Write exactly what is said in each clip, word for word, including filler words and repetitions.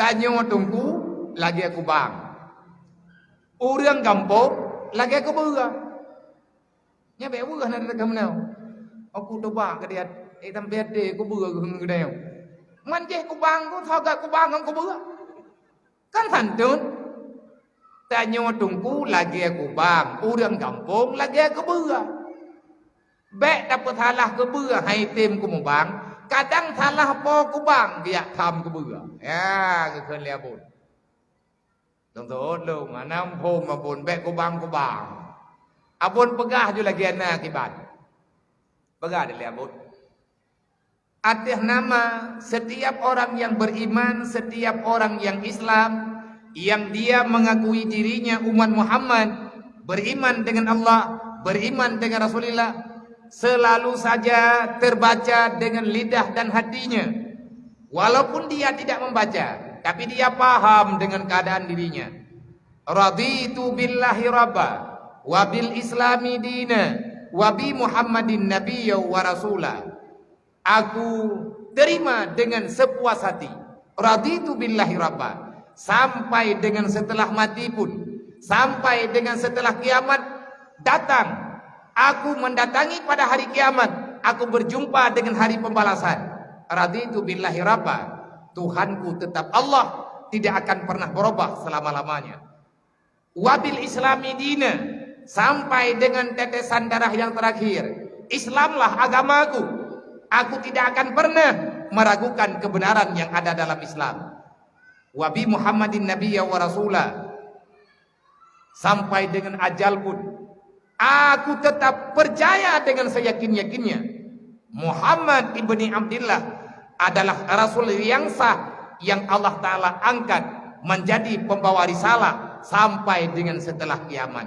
Tanyoe teungku lagèe kubang. Ureueng gampông lagèe keubeue. Nyan bèk weueh na teuka meunoe. Aku toba keu dia, eh, sampai até keubeue geuh ngon geutanyoe. Man jih kubang ku, sagat kubang ngon keubeue. Kan santôn. Tanyoe teungku lagèe kubang, ureueng gampông lagèe keubeue. Bèk tapeusalah keubeue hai tem keu mubang, kadang salah po kubang geujak tham keubeue. Ya, geukheun lé abon. Teuntôt lôn, hana muphom abon, bèk kubang-kubang. Abon peugah ju lagèe na kiban. Peugah lé abon. Ateueh nama setiap orang yang beriman, setiap orang yang Islam, yang dia mengakui dirinya umat Muhammad, beriman dengan Allah, beriman dengan Rasulullah, selalu saja terbaca dengan lidah dan hatinya. Walaupun dia tidak membaca, tapi dia paham dengan keadaan dirinya. Raditu billahi rabba, wa bil islami dina, wa bi Muhammadin nabiyya wa rasula. Aku terima dengan sepuas hati. Raditu billahi rabba. Sampai dengan setelah mati pun, sampai dengan setelah kiamat datang, aku mendatangi pada hari kiamat, aku berjumpa dengan hari pembalasan. Raditu billahi rabba. Tuhanku tetap Allah, tidak akan pernah berubah selama-lamanya. Wa bil islami dina, sampai dengan tetesan darah yang terakhir, Islamlah agamaku. Aku tidak akan pernah meragukan kebenaran yang ada dalam Islam. Wa bi Muhammadin nabiyya wa rasula, sampai dengan ajal pun, aku tetap percaya dengan seyakin-yakinnya, Muhammad ibni Abdillah adalah rasul yang sah yang Allah Ta'ala angkat menjadi pembawa risalah sampai dengan setelah kiamat.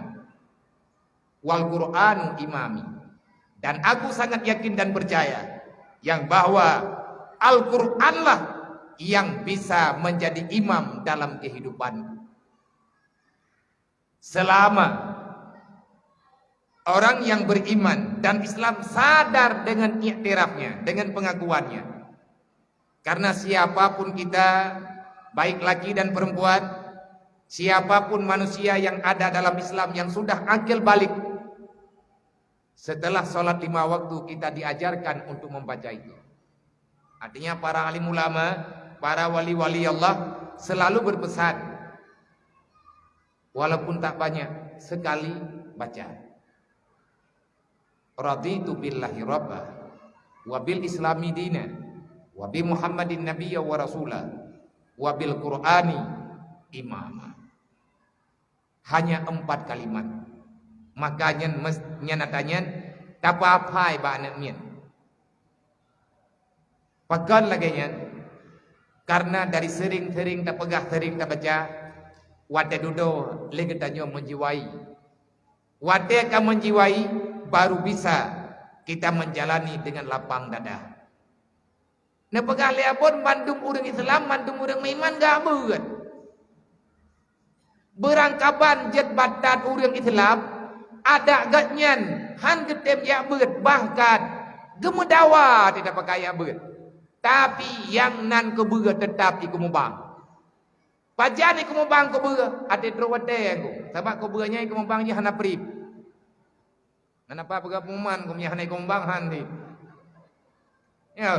Wal Qur'anu imami. Dan aku sangat yakin dan percaya yang bahwa Al-Qur'anlah yang bisa menjadi imam dalam kehidupanku. Selama orang yang beriman dan Islam sadar dengan iktirafnya, dengan pengakuannya. Karena siapapun kita, baik laki dan perempuan, siapapun manusia yang ada dalam Islam yang sudah akil balik, setelah sholat lima waktu kita diajarkan untuk membaca itu. Artinya para alim ulama, para wali-wali Allah selalu berpesan, walaupun tak banyak, sekali baca. Raditu billahi rabba, wa bil islami dina, wa bi Muhammadin nabiyya wa rasula, wa bil Qur'ani imama. Hanya empat kalimat. Maka nyan mes-, nyan ata nyan tapeuhafai bak aneuk miet. Pakon lagèe nyan? Karena dari sering-sering tapeugah, sering tabaca, watèe dudoe lé geutanyoe meujiwai. Watèe ka meujiwai, baru bisa kita menjalani dengan lapang dada. Neupeugah lé abon, mandum ureueng Islam, mandum ureueng meuiman geujak beuet. Beurangkaban jeuet batat ureueng Islam, adak geuhnyan han geutem jak beuet, bahkan geumeudawa teuh tapakai jak beuet. Tapi nyang nan keubeue teutap jikeumeubang. Pajan jikeumeubang keubeue? Até trok watèe, Teungku. Sabab keubeue nyan jikeumeubang jih hana prip. Na, na pat peugah pengumuman, keu meunyo hana jikeumeubang han di. Ya.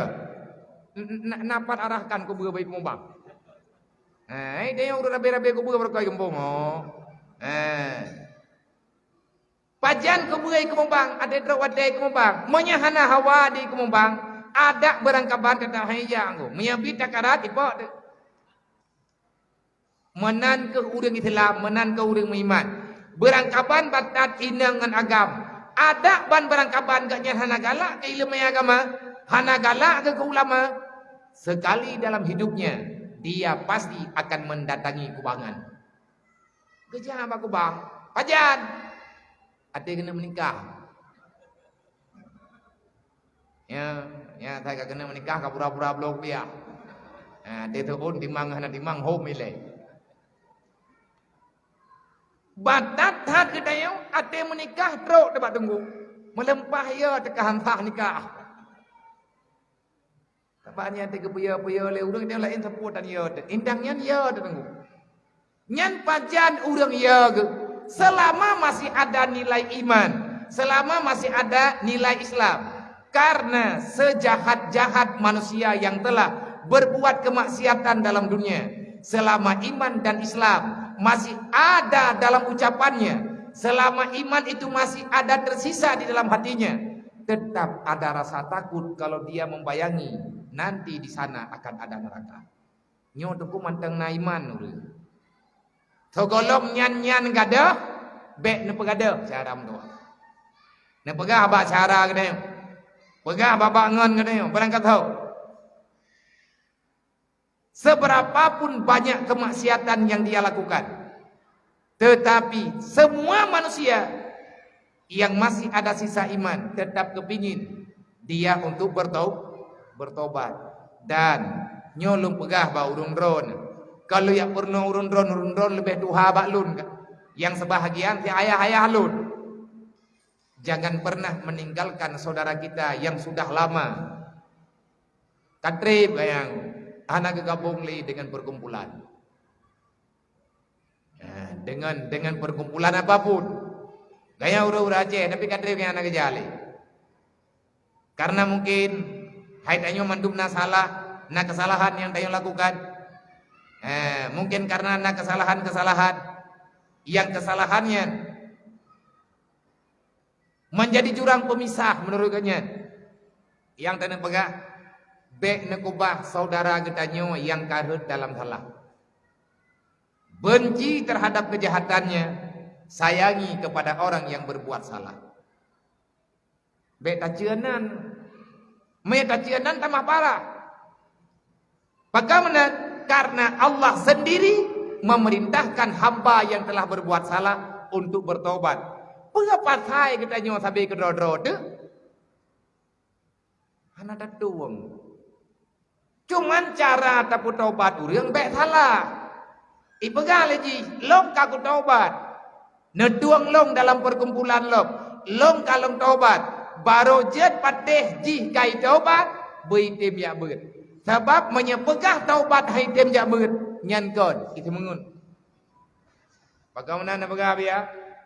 N-, n-, na, na pat arahkan keubeue bak jikeumeubang. Eh, deh ureueng rabe-rabe keubeue baroe kai gampông, oh. Eh. Pajan keubeue jikeumeubang, até trok watèe jikeumeubang. Meunyo hana hawa jikeumeubang, adak beurangkaban teutap han jijak, Teungku. Meunyo bit takarat, ipok teuh. Meunan keuh ureueng Islam, meunan keuh ureueng meuiman. Beurangkaban batat inong ngon agam. Adak ban beurangkaban geuhnyan hana galak keu ileumèe agama, hana galak keu, keu ulama. Sekali dalam hidupnya, dia pasti akan mendatangi kubangan. Geujak bak kubang, pajan? Até keuneuk meunikah. Ya, ya, asai ka keuneuk meunikah, ka pura-pura bloe kupiah. Ha, até teuôn timang hana timang, hom ilèe. Batat that geutanyoe, até meunikah trok teuh bak Teungku. Meulimpah ya teuka han sah nikah. Sabab nyan teugeupeuyo-peuyo lé ureuëng, nyang laén sapeue tan yo teuh. Indang nyan yo teuh teungku. Nyan pajan ureuëng yo geuh? Selama masih ada nilai iman, selama masih ada nilai Islam. Karena sejahat-jahat manusia yang telah berbuat kemaksiatan dalam dunia, selama iman dan Islam masih ada dalam ucapannya, selama iman itu masih ada tersisa di dalam hatinya, tetap ada rasa takut kalau dia membayangi nanti di sana akan ada neraka. Nyoe teungku mantong na iman ureuëng. Sigohlom nyan-nyan gadôh, bék neupeugadôh cara meutuah. Neupeugah bak syedara geutanyoe. Peugah bak-bak ngon geutanyoe, barangkasoe. Seberapapun banyak kemaksiatan yang dia lakukan, tetapi semua manusia yang masih ada sisa iman tetap kepingin dia untuk bertau-, bertobat. Dan nyoe lôn peugah bak ureuëng droeneuh, kalau jak peurunoe ureuëng droeneuh, ureuëng droeneuh leubeh tuha bak lôn, nyang seubahagian si ayah-ayah lôn. Jangan pernah meninggalkan saudara kita yang sudah lama ka treb geutanyoe, hana geugabong lé dengan perkumpulan. Eh, dengan, dengan perkumpulan apapun. Geutanyoe ureuëng-ureuëng Aceh, tapi ka treb geutanyoe hana geujak lé. Karena mungkin hai tanyoe mandum na salah, na kesalahan yang tanyoe lakukan. Eh, mungkin karena na kesalahan-kesalahan, yang kesalahan nyan menjadi jurang pemisah menurut geutanyoe. Nyang tanyoe peugah, bék neukeubah saudara geutanyoe nyang ka rhot dalam salah. Benci terhadap kejahatannya, sayangi kepada orang yang berbuat salah. Bék taceunan. Meunyoe taceunan tamah parah. Pakon meunan? Karena Allah sendiri memerintahkan hamba yang telah berbuat salah untuk bertobat. Peue pasai geutanyoe sabe keudroe-droe teuh? Hana tatueng. Cuman cara tapeutobat ureuëng bék salah. Ipeugah lé jih, "Lôn ka kutobat." Neutueng lôn dalam perkumpulan lom, lôn ka lôn tobat. Barô jeuet patéh jih ka itobat, beu item jak beuet. Sabab meunyoe peugah tobat han item jak beuet, nyan kon, itu meungun. Bagaimana na peugah biya?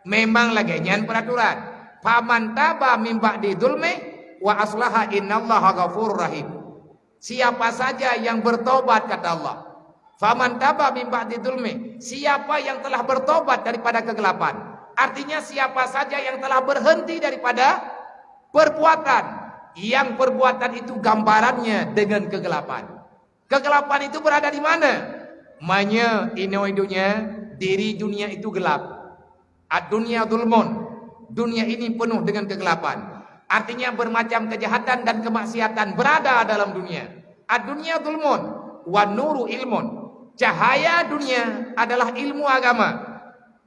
Memang lagée nyan peraturan. "Faman taba min ba'di zulmi wa aslaha innallaha ghafurur rahim." Siapa saja yang bertobat, kata Allah, "Faman taba min ba'di zulmi," siapa yang telah bertobat daripada kegelapan, artinya siapa saja yang telah berhenti daripada perbuatan, yang perbuatan itu gambarannya dengan kegelapan. Kegelapan itu berada di mana? Meunyoe inoe dunia, diri dunia itu gelap. Ad-dunya zulmun. Dunia ini penuh dengan kegelapan. Artinya bermacam kejahatan dan kemaksiatan berada dalam dunia. Ad-dunya zulmun, wan nuru ilmun. Cahaya dunia adalah ilmu agama.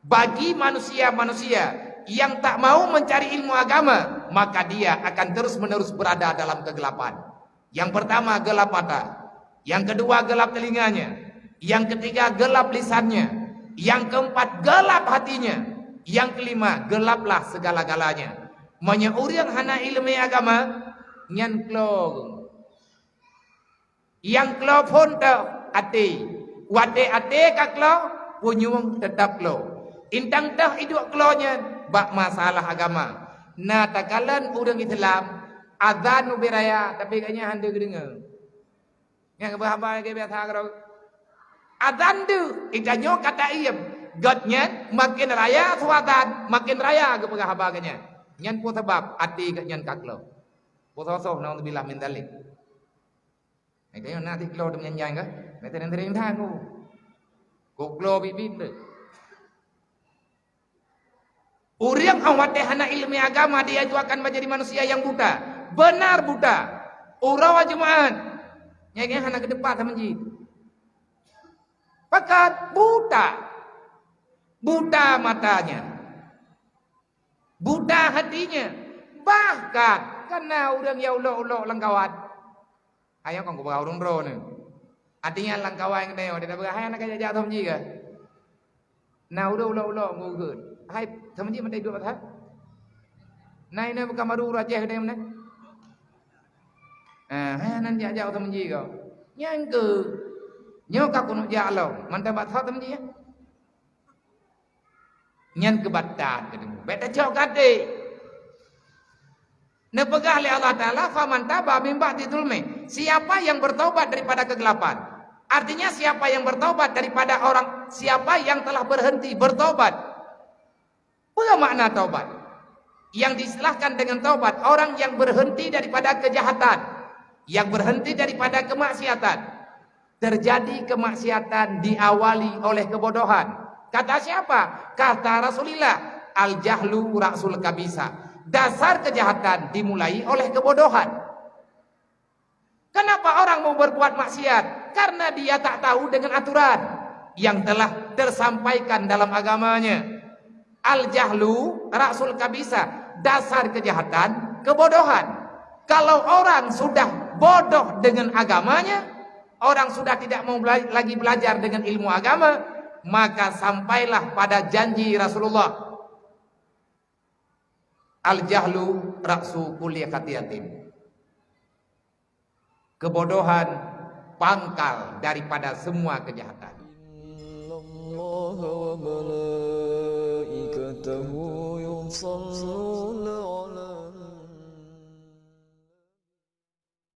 Bagi manusia-manusia yang tak mau mencari ilmu agama, maka dia akan terus-menerus berada dalam kegelapan. Yang pertama, gelap mata. Yang kedua, gelap telinganya. Yang ketiga, gelap lisannya. Yang keempat, gelap hatinya. Yang kelima, gelaplah segala-galanya. Meunyoe ureuëng hana iéleumé agama, nyan klo. Nyang klo phon teuh até. Watée até ka klo, punyueng teutap klo. Intang teuh iduek klo nyan bak masalah agama. Na takalon ureuëng Islam, azan ubé raya, tapi gobnyan hana geudeungoe. Nyang geupeugah haba lagée biasa keudroe. Azan deuh, geutanyoe ka taiem. Gobnyan maken raya su azan, maken raya geupeugah haba gobnyan. Nyan peue sabab? Até gobnyan ka klo. Peue soh-soh, naudzubillah min dzalik. Geutanyoe na sit klo teumeujanjai kah? Geutanyoe sering that ku. Ku klo biet-biet deh. Ureuëng nyang watée hana iéleumé agama, dia itu akan menjadi manusia yang buta. Benar buta. Uroe Jumaat, nyang hana keudeupat sama jih. Pakon buta. Buta matanya. Buta hatinya. Bahkan, kana ureuëng nyang ulok-ulok lam kawan. Hai nyoe kon kupeugah ureuëng droeneuh. Artinya lam kawan geutanyoe, dia peugah, "Hai, hana kajak-jak thom jih kah? Na ureuëng ulok-ulok ngon ureuëng. Hai, thom jih meutai duek that? Na inoe bukan baru ureuëng Aceh geutanyoe meunan?" Ah, hai nan jak-jak u teumeuji kau. Nyan keuh. Nyoe ka keuneuk jak lom, mantong bak soe teumeuji, ya? Nyan keuh bak that keuneuk. Bèk tacok keu até. Neupeugah lé Allah Taala, "Faman taba min ba'di zulmi." Siapa yang bertobat daripada kegelapan? Artinya, siapa yang bertobat daripada orang, siapa yang telah berhenti bertobat. Peue makna taubat? Yang diistilahkan dengan taubat, orang yang berhenti daripada kejahatan, yang berhenti daripada kemaksiatan. Terjadi kemaksiatan diawali oleh kebodohan. Kata siapa? Kata Rasulullah, "Al-jahlu ra'sul kabisa." Dasar kejahatan dimulai oleh kebodohan. Kenapa orang mau berbuat maksiat? Karena dia tak tahu dengan aturan yang telah tersampaikan dalam agamanya. Al-jahlu ra'sul kabisa, dasar kejahatan, kebodohan. Kalau orang sudah bodoh dengan agamanya, orang sudah tidak mau bela-, lagi belajar dengan ilmu agama, maka sampailah pada janji Rasulullah. Al-jahlu ra'su kulli khati'atin. Kebodohan pangkal daripada semua kejahatan. Innallaha wa malaikatahu yusalluna